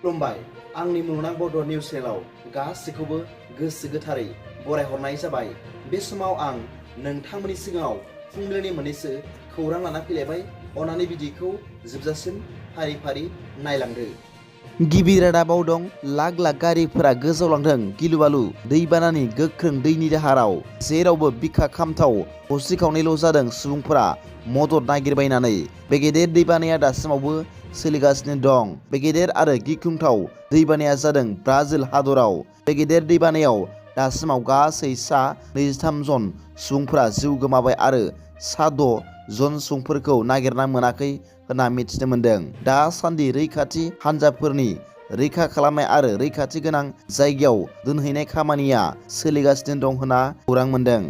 खुलुमबाय आंनि मुलुगनां बड' निउस चेनेलाव गासैखौबो गोसो गोथारै बरायहरनाय जाबाय। बे समाव आं नोंथांमोननि सिगाङाव फुंबिलिनि मोननैसो खौरां लाना फैलायबाय। अनानै भिडिअखौ जोबजासिम फारि फारि नायलांदो। गिबि रादाबाव दं लाख लाख गारिफोरा गोजावलांदों गिलुबालु दैबानानि गोख्रों दैनि दाहाराव जेरावबो बिखा खामथाव हस्रिखावनायल' जादों सुबुंफोरा मदद नागिरबायनानै। बे गेदेर दैबानाया दासिमावबो सोलिगासिनो दं। बे गेदेर आरो गिख्रंथाव दैबानाया जादों ब्राजिल हादराव। बे गेदेर दैबानायाव दासिमाव गासै सा 23 जन सुबुंफोरा जिउ गोमाबाय आरो सा 6 जन सुबुंफोरखौ नागिरना मोनाखै होनना मिथिनो मोन्दों। दासान्दि रैखाथि हान्जाफोरनि रैखा खालामनाय आरो रैखाथि गोनां जायगायाव दोनहैनाय खामानिया सोलिगासिनो दं होनना खौरां मोन्दों।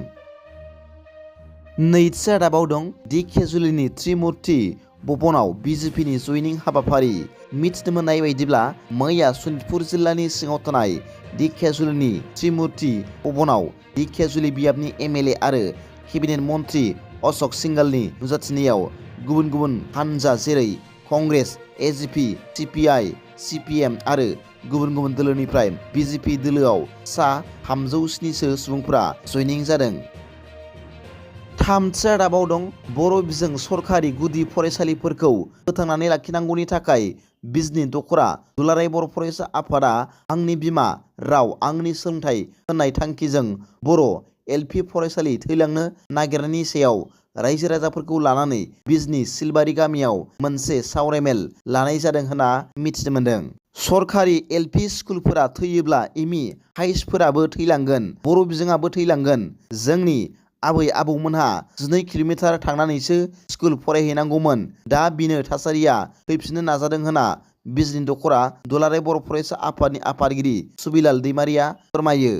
नैथि रादाबाव दं दि केजुलिनि त्रिमुर्ति भवनाव बिजेपिनि जयनिं हाबाफारि। मिथिनो मोननाय बायदिब्ला मैया सनितपुर जिल्लानि सिङाव थानाय दि केजुलिनि त्रिमुर्ति भवनाव दि केजुलि बियाबनि एमएलए आरो केबिनेट मन्त्रि अशोक सिंघालनि नुजाथिनायाव गुबुन गुबुन हान्जा जेरै कंग्रेस, एजिपि, सिपिआइ, सिपिएम आरो गुबुन गुबुन दोलोनिफ्राय बिजेपि दोलोआव सा 307 सुबुंफोरा जयनिं जादों। थामथि रादाबाव दं बर' बिजों सरखारि गुदि फरायसालिफोरखौ फोथांनानै लाखिनांगौनि थाखाय बिजनि दखरा दुलाराय बर' फरायसा आफादा आंनि बिमा राव आंनि सोलोंथाइ होननाय थांखिजों बर' एलपि फरायसालि थैलांनो नागिरनायनि सायाव रायजो राजाफोरखौ लानानै बिजनि सिलबारि गामियाव मोनसे सावरायमेल लानाय जादों होनना मिथिनो मोन्दों। सरखारि एलपि स्कुलफोरा थैयोब्ला एमइ हाइस्कुलफोराबो थैलांगोन, बर' बिजोङाबो थैलांगोन। जोंनि आबै आबौमोनहा 12 किल'मिटार थांनानैसो स्कुल फरायहैनांगौमोन। दा बिनो थासारिया फैफिननो नाजादों होनना बिजनि दखरा दुलाराय बर' फरायसा आफादनि आफादगिरि सुबिलाल दैमारिया फोरमायो।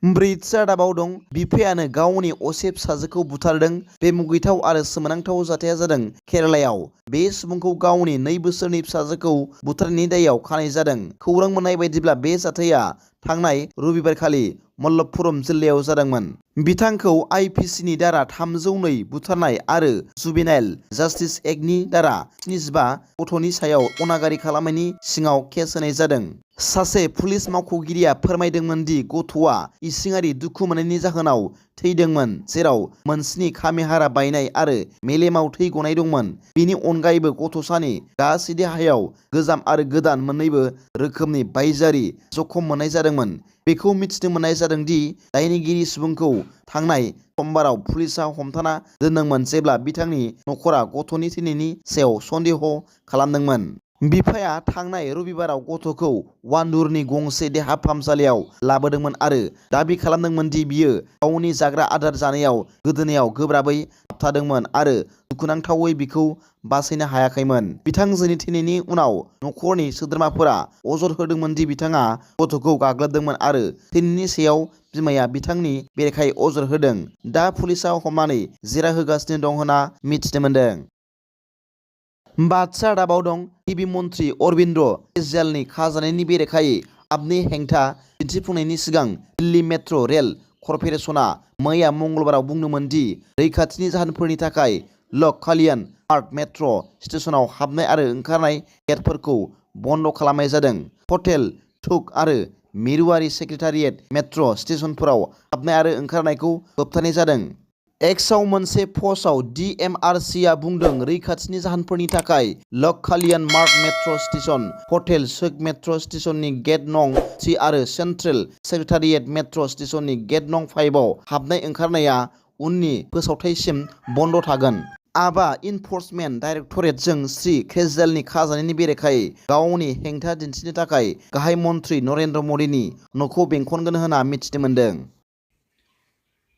ब्रैथि रादाबाव दं बिफायानो गावनि असे फिसाजोखौ बुथारदों। बे मुगैथाव आरो सोमोनांथाव जाथाया जादों केरालायाव। बे सुबुंखौ गावनि 2 बोसोरनि फिसाजोखौ बुथारनायनि दायआव खानाय जादों। खौरां मोननाय बायदिब्ला बे जाथाया थांनाय रबिबारखालि मल्लपुरम जिल्लायाव जादोंमोन। बिथांखौ आइपिसिनि दारा 302 बुथारनाय आरो जुवेनाइल जास्टिस एक्टनि दारा 75 गथ'नि सायाव अनागारि खालामनायनि सिङाव केस होनाय जादों। सासे पुलिस मावख'गिरिया फोरमायदोंमोन दि गथ'आ इसिङारि दुखु मोननायनि जाहोनाव थैदोंमोन, जेराव मोनस्नि खामि हारा बायनाय आरो मेलेमाव थै गनाय दंमोन। बेनि अनगायैबो गथ'सानि गासै देहायाव गोजाम आरो गोदान मोन्नैबो रोखोमनि बायजोआरि जखम मोननाय जादोंमोन। बेखौ मिथिनो मोननाय जादों दि दायनिगिरि सुबुंखौ थांनाय समबाराव पुलिसआ हमथाना दोनदोंमोन जेब्ला बिथांनि नखरा गथ'नि थैनायनि सायाव सन्देह खालामदोंमोन। बिफाया थांनाय रबिबाराव गथ'खौ वानडुरनि गंसे देहा फाहामसालियाव लाबोदोंमोन आरो दाबि खालामदोंमोन दि बियो गावनि जाग्रा आदार जानायाव गोदोनायाव गोब्राबै थाबथादोंमोन आरो दुखुनांथावै बिखौ बासायनो हायाखैमोन। बिथांजोनि थैनायनि उनाव नखरनि सोद्रोमाफोरा अजद होदोंमोन दि बिथाङा गथ'खौ गाग्लोबदोंमोन आरो थैनायनि सायाव बिमाया बिथांनि बेरेखायै अजद होदों। दा पुलिसआ हमनानै जेरा होगासिनो दं होनना मिथिनो मोन्दों। बाथि रादाबाव दं गिबि मन्त्रि अरबिन्द केजरिवालनि खाजानायनि बेरेखायै आबनि हेंथा दिन्थिफुंनायनि सिगां दिल्ली मेट्र' रेल कर्परेसनआ मैया मंगलबाराव बुंदोंमोन दि रैखाथिनि जाहोनफोरनि थाखाय लक कल्याण मार्ग मेट्र' स्टेशनाव हाबनाय आरो ओंखारनाय गेटफोरखौ बन्द खालामनाय जादों। हटेल, थुक आरो मिरुआरि सेक्रेटारियेट मेट्र' स्टेशनफोराव हाबनाय आरो ओंखारनायखौ होबथानाय जादों। एक्सआव मोनसे पस्टआव डिएमआरसिआ बुंदों रैखाथिनि जाहोनफोरनि थाखाय लक कल्याण मार्ग मेट्र' स्टेशन, हटेल चौक मेट्र' स्टेशननि गेट नं 3 आरो सेन्ट्रेल सेक्रेटारियेट मेट्र' स्टेशननि गेट नं 5 आव हाबनाय ओंखारनाया उननि फोसावथायसिम बन्द थागोन। आबआ इनफर्समेन्ट डाइरेक्टरेटजों श्री केजरिवालनि खाजानायनि बेरेखायै गावनि हेंथा दिन्थिनो थाखाय गाहाय मन्त्रि नरेन्द्र मदिनि न'खौ बेंखनगोन होनना मिथिनो मोन्दों।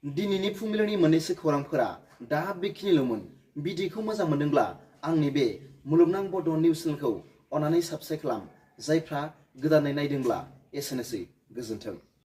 दिनैनि फुंबिलिनि मोननैसो खौरांफोरा दा बेखिनिल'मोन। भिडिअखौ मोजां मोनदोंब्ला आंनि बे मुलुगनां बड' निउस चेनेलखौ अननानै साबस्क्राइब खालाम। जायफ्रा गोदानै नायदोंब्ला एसेनोसै, गोजोन्थों।